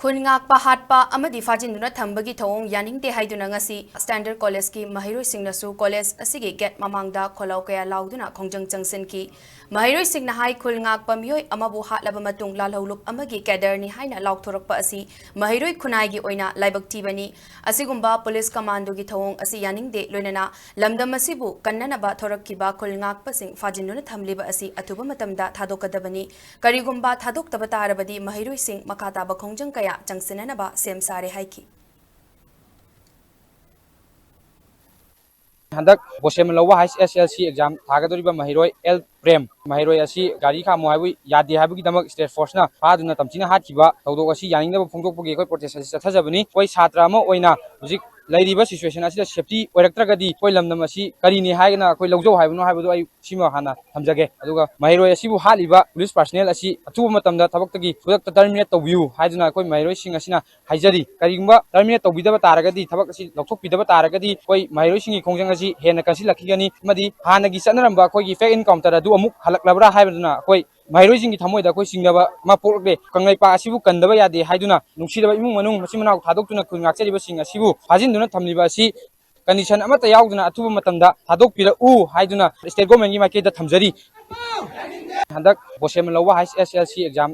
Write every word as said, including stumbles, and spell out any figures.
ꯈꯨꯜ ꯉꯥꯛꯄ ꯍꯥꯠꯄ ꯑꯃꯗꯤ ꯐꯥꯖꯤꯟꯗꯨꯅ ꯊꯝꯕꯒꯤ ꯊꯧꯑꯣꯡ ꯌꯥꯅꯤꯡꯗꯦ ꯍꯥꯏꯗꯨꯅ ꯉꯁꯤ ꯁ꯭ꯇꯦꯟꯗꯔꯗ ꯀꯣꯂꯦꯖꯀꯤ ꯃꯍꯩꯔꯣꯏꯁꯤꯡꯅꯁꯨ ꯀꯣꯂꯦꯖ ꯑꯁꯤꯒꯤ ꯒꯦꯠ ꯃꯃꯥꯡꯗ ꯈꯣꯜꯂꯥꯎ ꯀꯌꯥ ꯂꯥꯎꯗꯨꯅ ꯈꯣꯡꯖꯪ ꯆꯪꯁꯤꯟꯈꯤ꯫ ꯃꯍꯩꯔꯣꯏꯁꯤꯡꯅ ꯍꯥꯏ, ꯈꯨꯜ ꯉꯥꯛꯄ ꯃꯤꯑꯣꯏ ꯑꯃꯕꯨ ꯍꯥꯠꯂꯕ ꯃꯇꯨꯡ ꯂꯥꯜꯍꯧꯂꯨꯞ ꯑꯃꯒꯤ ꯀꯦꯗꯔꯅꯤ ꯍꯥꯏꯅ ꯂꯥꯎꯊꯣꯔꯛꯄ ꯑꯁꯤ ꯃꯍꯩꯔꯣꯏ ꯈꯨꯟꯅꯥꯏꯒꯤ ꯑꯣꯏꯅ ꯂꯥꯏꯕꯛ ꯊꯤꯕꯅꯤ꯫ ꯑꯁꯤꯒꯨꯝꯕ ꯄꯨꯂꯤꯁ ꯀꯃꯥꯟꯗꯣꯒꯤ ꯊꯧꯑꯣꯡ ꯑꯁꯤ ꯌꯥꯅꯤꯡꯗꯦ, ꯂꯣꯏꯅꯅ ꯂꯝꯗꯝ ꯑꯁꯤꯕꯨ ꯀꯟꯅꯅꯕ ꯊꯣꯔꯛꯈꯤꯕ ꯈꯨꯜ ꯉꯥꯛꯄꯁꯤꯡ ꯐꯥꯖꯤꯟꯗꯨꯅ ꯊꯝꯂꯤꯕ ꯑꯁꯤ ꯑꯊꯨꯕ ꯃꯇꯝꯗ ꯊꯥꯗꯣꯛꯀꯗꯕꯅꯤ꯫ ꯀꯔꯤꯒꯨꯝꯕ ꯊꯥꯗꯣꯛꯇꯕ ꯇꯥꯔꯕꯗꯤ ꯃꯍꯩꯔꯣꯏꯁꯤꯡ ꯃꯈꯥ ꯇꯥꯕ ꯈꯣꯡꯖꯪ ꯀꯌꯥ ꯆꯪꯁꯤꯟꯅꯅꯕ ꯁꯦꯝ ꯁꯥꯔꯦ ꯍꯥꯏꯈꯤ꯫ ꯍꯟꯗꯛ ꯕꯣꯁꯦꯝ ꯂꯧꯕ ꯍꯥꯏ ꯑꯦꯁ ꯑꯦꯜ ꯁꯤ ꯑꯦꯛꯖꯥꯝ ꯊꯥꯒꯗꯧꯔꯤꯕ ꯃꯍꯩꯔꯣꯏ ꯑꯦꯜ ꯄ꯭ꯔꯦꯝ, ꯃꯍꯩꯔꯣꯏ ꯑꯁꯤ ꯒꯥꯔꯤ ꯈꯥꯝꯃꯣ ꯍꯥꯏꯕ ꯌꯥꯗꯦ ꯍꯥꯏꯕꯒꯤꯗꯃꯛ ꯁ꯭ꯇꯦꯠ ꯐꯣꯔꯁꯅ ꯐꯥꯗꯨꯅ ꯇꯝꯊꯤꯅ ꯍꯥꯠꯈꯤꯕ ꯊꯧꯗꯣꯛ ꯑꯁꯤ ꯌꯥꯅꯤꯡꯗꯕ ꯐꯣꯡꯗꯣꯛꯄꯒꯤ ꯑꯩꯈꯣꯏ ꯄ꯭ꯔꯣꯇꯦꯁ ꯑꯁꯤ ꯆꯠꯊꯖꯕꯅꯤ꯫ ꯑꯩꯈꯣꯏ ꯁꯥꯇ꯭ꯔ ꯑꯃ ꯑꯣꯏꯅ ꯍꯧꯖꯤꯛ ꯂꯩꯔꯤꯕ ꯁꯤꯆꯨꯋꯦꯁꯟ ꯑꯁꯤꯗ ꯁꯦꯐꯇꯤ ꯑꯣꯏꯔꯛꯇ꯭ꯔꯒꯗꯤ ꯑꯩꯈꯣꯏ ꯂꯝꯗꯝ ꯑꯁꯤ ꯀꯔꯤꯅꯤ ꯍꯥꯏꯅ ꯑꯩꯈꯣꯏ ꯂꯧꯖꯧ ꯍꯥꯏꯕꯅꯣ ꯍꯥꯏꯕꯗꯨ ꯑꯩ ꯁꯤꯃ ꯍꯥꯟꯅ ꯊꯝꯖꯒꯦ꯫ ꯑꯗꯨꯒ ꯃꯍꯩꯔꯣꯏ ꯑꯁꯤꯕꯨ ꯍꯥꯠꯂꯤꯕ ꯄꯨꯂꯤꯁ ꯄꯥꯔꯁꯅꯦꯜ ꯑꯁꯤ ꯑꯊꯨꯕ ꯃꯇꯝꯗ ꯊꯕꯛꯇꯒꯤ ꯈꯨꯗꯛꯇ ꯇꯔꯃꯤꯅꯦꯠ ꯇꯧꯕꯤꯌꯨ ꯍꯥꯏꯗꯨꯅ ꯑꯩꯈꯣꯏ ꯃꯍꯩꯔꯣꯏꯁꯤꯡ ꯑꯁꯤꯅ ꯍꯥꯏꯖꯔꯤ꯫ ꯀꯔꯤꯒꯨꯝꯕ ꯇꯔꯃꯤꯅꯦꯠ ꯇꯧꯕꯤꯗꯕ ꯇꯥꯔꯒꯗꯤ, ꯊꯕꯛ ꯑꯁꯤ ꯂꯧꯊꯣꯛꯄꯤꯗꯕ ꯇꯥꯔꯒꯗꯤ, ꯑꯩꯈꯣꯏ ꯃꯍꯩꯔꯣꯏꯁꯤꯡꯒꯤ ꯈꯣꯡꯖꯪ ꯑꯁꯤ ꯍꯦꯟꯅ ꯀꯟꯁꯤꯜꯂꯛꯈꯤꯒꯅꯤ ꯑꯃꯗꯤ ꯍꯥꯟꯅꯒꯤ ꯆꯠꯅꯔꯝꯕ ꯑꯩꯈꯣꯏꯒꯤ ꯐꯦꯛ ꯏꯟꯀꯥꯎꯟꯇꯔ ꯑꯗꯨ ꯑꯃꯨꯛ ꯍꯜꯂꯛꯂꯕ꯭ꯔꯥ ꯍꯥꯏꯕꯗꯨꯅ ꯑꯩꯈꯣꯏ ꯃꯍꯩꯔꯣꯏꯁꯤꯡꯒꯤ ꯊꯃꯣꯏꯗ ꯑꯩꯈꯣꯏ ꯆꯤꯡꯅꯕ ꯑꯃ ꯄꯣꯛꯂꯛꯂꯦ꯫ ꯀꯪꯂꯩꯄꯥꯛ ꯑꯁꯤꯕꯨ ꯀꯟꯗꯕ ꯌꯥꯗꯦ ꯍꯥꯏꯗꯨꯅ ꯅꯨꯡꯁꯤꯔꯕ ꯏꯃꯨꯡ ꯃꯅꯨꯡ, ꯃꯆꯤꯟ ꯃꯅꯥꯎ ꯊꯥꯗꯣꯛꯇꯨꯅ ꯈꯨꯜ ꯉꯥꯛꯆꯔꯤꯕꯁꯤꯡ ꯑꯁꯤꯕꯨ ꯐꯥꯖꯤꯟꯗꯨꯅ ꯊꯝꯂꯤꯕ ꯑꯁꯤ ꯀꯟꯗꯤꯁꯟ ꯑꯃꯠꯇ ꯌꯥꯎꯗꯅ ꯑꯊꯨꯕ ꯃꯇꯝꯗ ꯊꯥꯗꯣꯛꯄꯤꯔꯛꯎ ꯍꯥꯏꯗꯨꯅ ꯁ꯭ꯇꯦꯠ ꯒꯣꯔꯃꯦꯟꯒꯤ ꯃꯥꯏꯀꯩꯗ ꯊꯝꯖꯔꯤ꯫ ꯍꯟꯗꯛ ꯕꯣꯁꯦꯝ ꯂꯧꯕ ꯍꯥꯏ ꯑꯦꯁ ꯑꯦꯜ ꯁꯤ ꯑꯦꯛꯖꯥꯝ